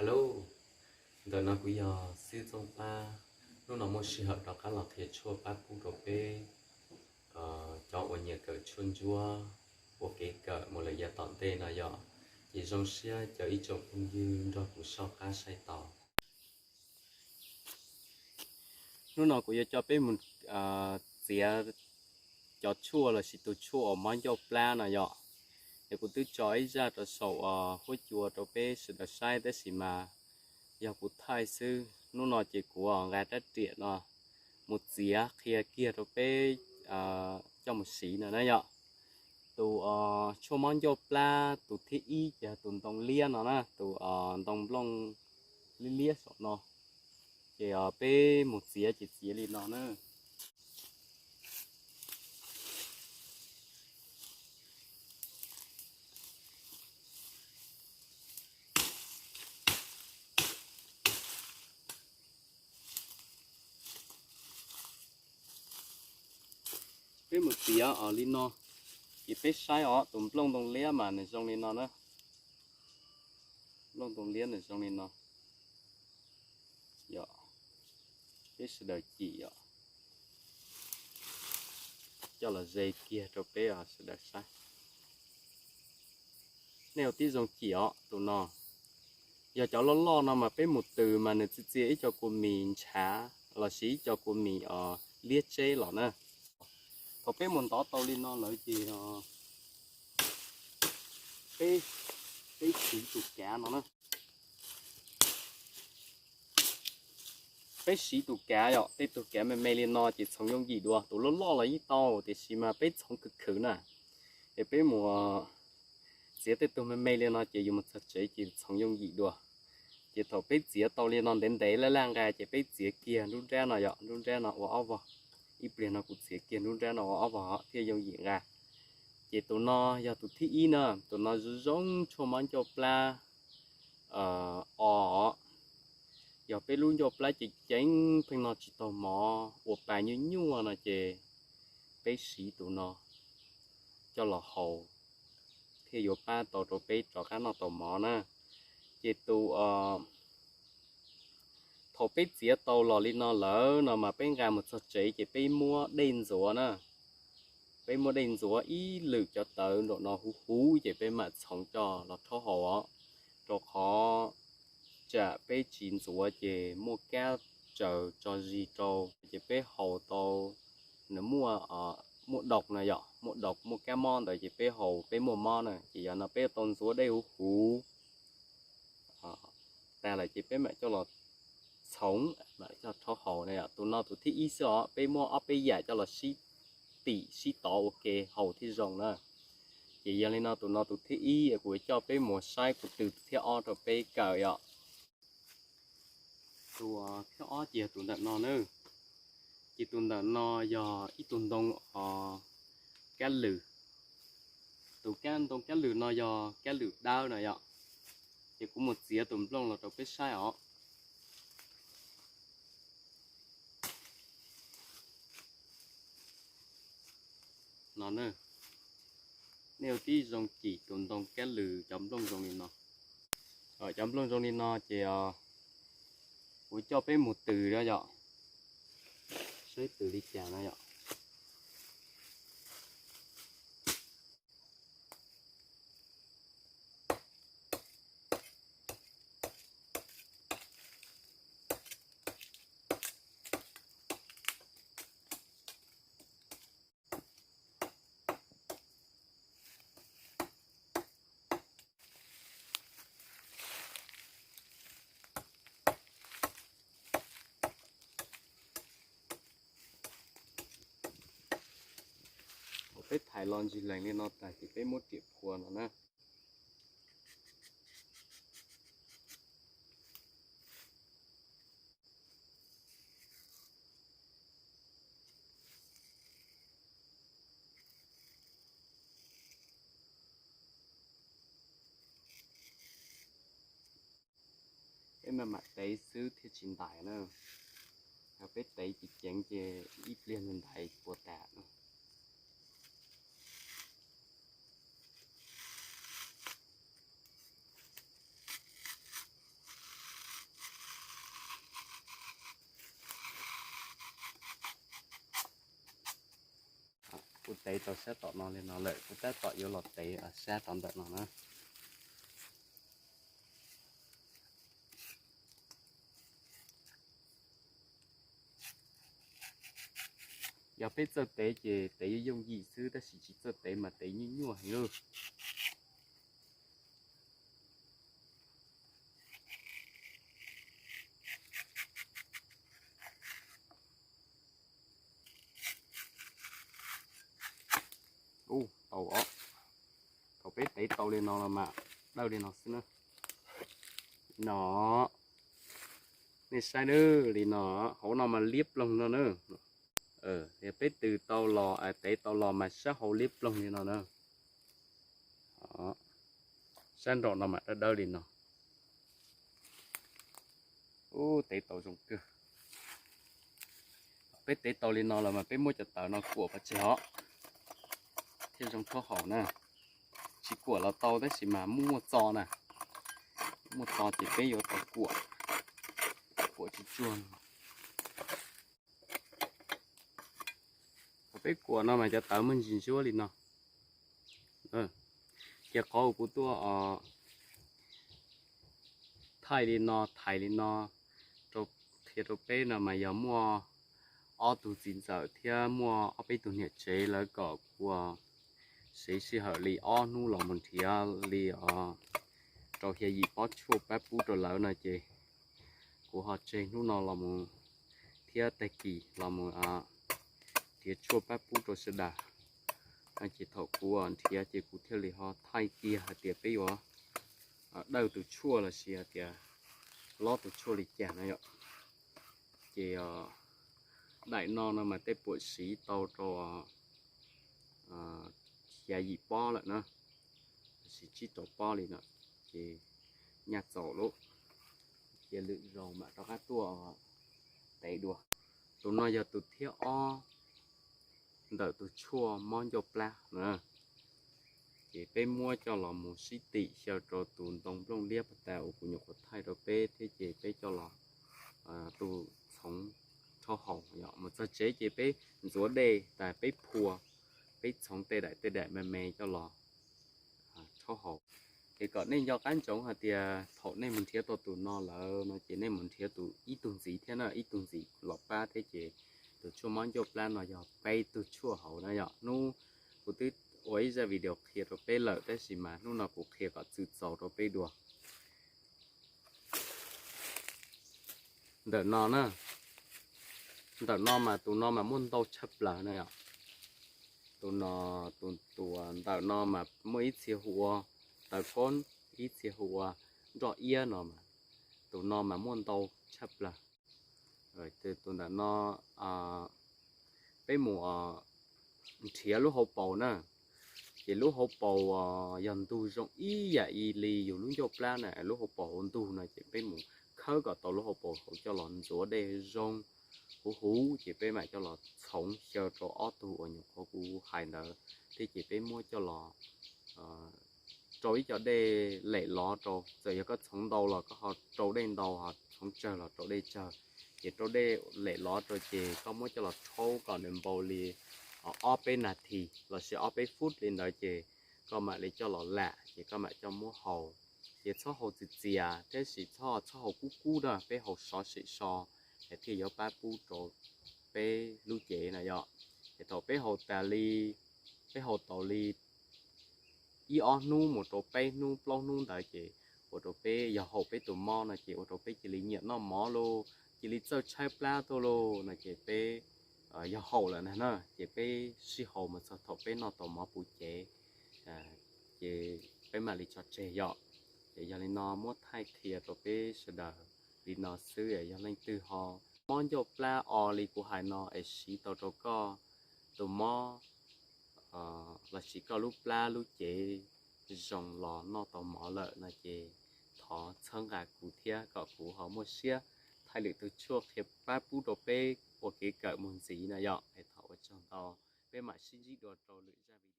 Hello, ntawm no kuv yog Xib Txooj Pab. Hnub no muaj sij hawm rov qab los qhia tshuaj pab kub rau peb cov uas nyiam kawm tshuaj ntsuab ua kev kawm mus lawm yav tom ntej no yom. Ces zoo siab caw ib tsoom phooj ywg nrog kuv soj qab saib tau. Hnub no kuv yuav coj peb mus txiav cov tshuaj lossis tus tshuaj uas mob ncauj plab no yom. Es kuv twb tso ib zaj rau saum huab cua rau peb sawv daws saib tab sis mas yog kuv thaij xwb. Hnub no ces kuv nqa rab riam no mus txiav qhia kiag rau peb coj mus siv no na yom. Tus tshuaj mob ncauj plab tus thib ib ces tus ntoo liab no na, tus ntoo nplooj liab liab saum no. Ces peb mus txiav ces txiav li no na. Peb mus txiav os li no, ces peb saib os tus nplooj ntoo liab mas nws zoo li no na. Nplooj ntoo liab nws zoo li no. Yog peb sawv daws cim os, coj los ze kiag rau peb sawv daws saib. Nej ua tib zoo cim os tus no. Yog cov loj loj no mas peb mus tws mas nws txia txia ib co kua mis ntshav lossis ib co kua mis os liab tseb los na. Thaum peb mus ntov tau li no lawm ces peb, peb siv tus kav no na. Peb siv tus kav yom, tej tus kav me me li no ces txhoov yooj yim dua, tus loj loj los yeej tau tiam sis mas peb txhoov khwv khwv na. Es peb mus txiav tej tug me me li no ces yus mus txog tsev ces txhoov yooj yim dua. Ces thaum peb txiav tau li no ntev ntev laj laj nqa ces peb txiav kiag nruab nrab no yom, nruab nrab no ua ob vog. Ib pliag no kuv txiav kiag nruab nrab no ua ob vog thiaj yooj yim nqa. Ces tus no yog tus thib ib na, tus no zoo zoo tshuaj mob ncauj plab os. Yog peb lub ncauj plab ceev ceev pheej noj tsis taus mov ua pa nyuaj nyuaj no ces peb siv tus no coj los haus thiaj yuav pab tau rau peb rov qab noj tau mov na. Ces tus, thaum peb txiav tau los li no lawm no mas peb nqa mus txog tsev ces peb muab dej ntxuav na. Peb muab dej ntxuav ib lwm cov tawv nraum no huv huv ces peb mam txhoov coj los rhaub haus os. Rau qhov tsam peb tsis ntxuav ces muaj kab tsaws tso zis rau ces peb haus tau nws muaj, muaj daus no yom, muaj daus muaj kab mob ntawd ces peb haus peb muaj mob na. Ces yog no peb tau ntxuav dej huv huv tag lawm ces peb mam coj los txhoov, mam coj rhaub haus na. Tus no tus thib ib xwb os, peb muab ob peb yam coj los sib tim sib tov ua ke haus thiaj zoo na. Ces yog li no tus no tus thib ib, kuv coj peb mus saib kuv tws tus thib ob rau peb kawm yom. Tus thib ob ces yog tus ntawm no na. Ces tus ntawm no yog ib tug ntoo kab lwm. Tus kab ntoo kab lwm no yog kab lwm dawb no yom. Ces kuv mus txiav tus nplooj los rau peb saib os. No na, nej ua tib zoo cim tus ntoo kab lwm cov nplooj zoo li no. Cov nplooj zoo li no ces kuv coj peb mus tws na yom. Saib tws li cas na yom. Thaum peb thaiv los ntsis lees li no tas ces peb muab riam phua no na. Peb maj mam tev xwb thiaj tsis ntais na. Yog peb tev ceev ceev ces ib pliag nws ntais puas tas na. Kuv tev tau sab tom no li no lawm, kuv tab tom yuav los tev sab rov ntawm no na. Yog peb txawj tev ces tev yooj yooj yim xwb, tab sis tsis txawj tev mas tev nyuaj nyuaj heev lawm. Ub, tau os. Thaum peb tev tau li no los mas dawb li no xwb na. No, nej saib nawb, li no, hauv no mas liab ploog no na. Yog peb tws tau los, tev tau los mas sab hauv liab ploog li no na. Sab nraum no mas dawb dawb li no. Ub, tev tau zoo kawg. Peb tev tau li no los mas peb muab cov tawv no kuam pov tseg os, thiaj zoo rhaub haus na. Tsis kuam los tau tab sis mas muaj muaj txo na. Muaj txo ces peb yuav tau kuam, kuam tsuag tsuag. Thaum peb kuam no mas cov tawv muaj ntsis ntsuab li no. Ces qhov uas kuv tuaj thaij li no, thaij li no, qhia rau peb no mas yog muaj ob tug txiv ntxawm thiab muaj ob peb tug niam tsev lawv kom kuv siv sij hawm li ob hnub los mus nrhiav li rau xya yim pob tshuaj pab pub rau lawv no ces kuv ho tseg hnub no los mus thiab tag kis los mus nrhiav tshuaj pab pub rau sawv daws. No ces thaum kuv nrhiav ces kuv thiaj li ho thaij kiag hais tias peb yuav dawj tus tshuaj los sis hais tias lob tus tshuaj li cas no yom. Ces daim no no mas tej puam siv tau rau xya yim pob lawm na, los sis tsib rau pob li no, ces nyaj txaus lawm. Cia lwm zaus mam rov qab tuaj tev dua. Tus no yog tus thib ob ntawm tus tshuaj mob ncauj plab na. Ces peb muab coj los mus sib tim xyaw rau tus ntoo nplooj liab pas tas uas kuv nyuam qhuav thaij rau peb thiab ces peb coj los tu txhoov rhaub haus. Mus txog tsev ces peb ntxuav dej tas peb phua, peb txhoov tej daim tej daim me me coj los rhaub haus. Ces kom nej nco qab ntsoov hais tias thaum nej mus nrhiav tau tus no lawm no ces nej mus nrhiav tus ib tug ntxiv thiab na, ib tug ntxiv los pab thiab ces tus tshuaj mob ncauj plab no yog peb tug tshuaj hauv na yom. Hnub kuv twb ua ib zaj video qhia rau peb lawm tab sis mas hnub no kuv qhia kom txwm txaus rau peb dua. Ntawm no na, ntawm no mas tus no mas muaj ntau tshaj plaws na yom. Tus no, tus tus ntawm no mas muaj ib txhia hu ua taws koob, ib txhia hu ua nroj iab no mas, tus no mas muaj ntau tshaj plaws. Tus ntawm no peb mus nrhiav lub hauv paus na, ces lub hauv paus yog ntug zoo ib yam li yus lub ncauj plab na, lub hauv paus hauv ntug no ces peb mus khawb kom tau lub hauv paus hauv coj los ntxuav dej zoo huv huv ces peb mam coj los txhoov xyaw rau ob tug uas nyuam qhuav kuv hais ntawd thiab ces peb muab coj los rau ib co dej lem lov rau, txawm yog koj txhoov ntau los koj ho rau dej ntau, ho txhoov tsawg los rau dej tsawg. Ces rau dej lem lov rau ces koj muab coj los rhaub kom nws npau li ob peb nas this los sis ob peb fub li ntawd ces koj mam li coj los lam ces koj mam coj muab haus. Ces txhob haus txias txias tab sis txhob, txhob haus kub kub na, peb haus sov sem so es thiaj yuav pab pub rau peb lub cev na yom. Ces thaum peb haus tas li, peb haus tau li ib ob hnub mus rau peb hnub plaub hnub ntawd ces ua rau peb, yog haum peb tus mob no ces ua rau peb cia li nyiam noj mov lauj, cia li txawj tshaib plab tuaj lauj no ces peb, yog haum lawm na, ces peb sib haus mus txog thaum peb noj tau mov puv cev ces peb mam li tso tseg yom. Ces yog li no muab thaij qhia rau peb sawv daws li no xwb, yog leej twg ho mob ncauj plab o li kuv hais no es siv tau rau koj tus mob los sis koj lub plab lub cev zoo los noj tau mov lawm no ces thov txhawb nqa kuv thiab kom kuv ho muaj siab thaij lwm tus tshuaj qhia pab pub rau peb ua kev kawm mus ntxiv na yom. Es thov ua tsaug ntau, peb mam sib ntsib dua rau lwm zaj video.